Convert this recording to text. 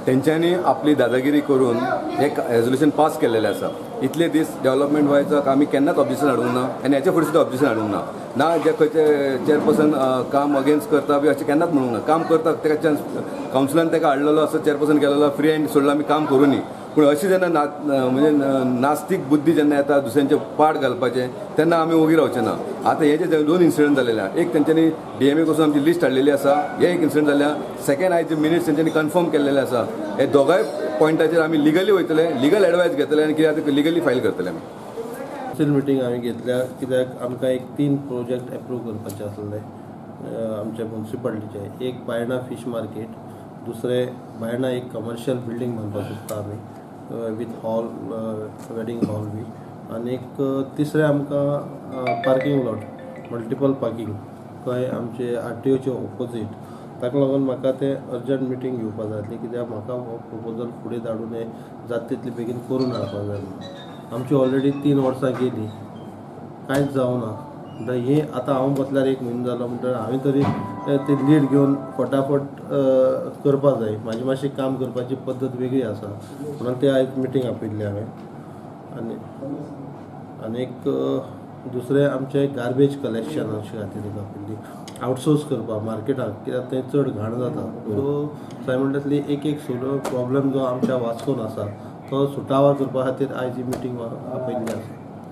तेंच्यांनी आपली दादागिरी करून हे रेजोल्युशन पास केलेलें आसा. इतले दीस डेव्हलपमेंट वायज आमी केन्नाच ऑब्जेक्शन हाडूंक ना आनी हेच्या फुडें सुद्दां ऑब्जेक्शन हाडूंक ना. ना जे खंयचे चेअरपर्सन काम अगेन्स्ट करता बी अशें केन्नाच म्हणूंक ना. काम करता तेका चान्स कावन्सिलान तेका हाडलेलो आसा, चेअरपर्सन केलेलो फ्री हँड सोडला, आमी काम करूं. पूण अशी जेन्ना ना म्हणजे नास्तीक बुद्धी जेन्ना येता दुसऱ्यांचे पाड घालपाचें तेन्ना आमी ओगी रावचे ना. आतां हे जे दोन इन्सिडंट जालेले आहा, एक तेंच्यांनी डीएमए कडसून आमची लिस्ट हाडलेली आसा, हे एक इन्सिडंट जाल्या. सेकंड आयज मिनिट्स तेंच्यांनी कन्फर्म केल्लेले आसा. हे दोगांय पॉयंटाचेर आमी लिगली वयतले, लिगल एडवायस घेतले आनी कितें आतां लिगली फायल करतले आमी. कावन्सील मिटींग हांवें घेतल्या कित्याक आमकां एक 3 प्रोजेक्ट एप्रूव करपाचे आसले आमच्या मुन्सिपालिटीचे. एक बायणा फिश मार्केट, दुसरें बायणा एक कमर्शियल बिल्डींग बांदपाक सोदता आमी विथ हॉल, वेडींग हॉल बी, आनी एक तिसरें आमकां पार्कींग लॉट, मल्टिपल पार्कींग खंय आमचे आरटीओचे ओपोजीट. ताका लागून म्हाका तें अर्जंट मिटींग घेवपाक जाय आसली कित्याक म्हाका हो प्रपोजल फुडें धाडून हें जाता तितले बेगीन करून हाडपाक जाय म्हणून. आमची ऑलरेडी 3 वर्सां गेलीं, कांयच जावना. म्हणटा हें आतां हांव बसल्यार 1 म्हयनो जालो, म्हणटकीर हांवें तरी ती लीड घेवन फटाफट करपाक जाय. म्हाजी मातशी काम करपाची पद्दत वेगळी आसा म्हणून ते आयज मिटींग आपयल्ली हांवें. आनी आनीक दुसरें आमचें गार्बेज कलेक्शना खातीर एक आपयल्ली, आउटसोर्स करपाक मार्केटाक कित्याक तें चड घाण जाता. सो सायमल्टेनियसली एक एक सोलो प्रॉब्लम जो आमच्या वास्कोन आसा तो सुटावा करपा खातीर आयज ही मिटींग आपयल्ली आसा.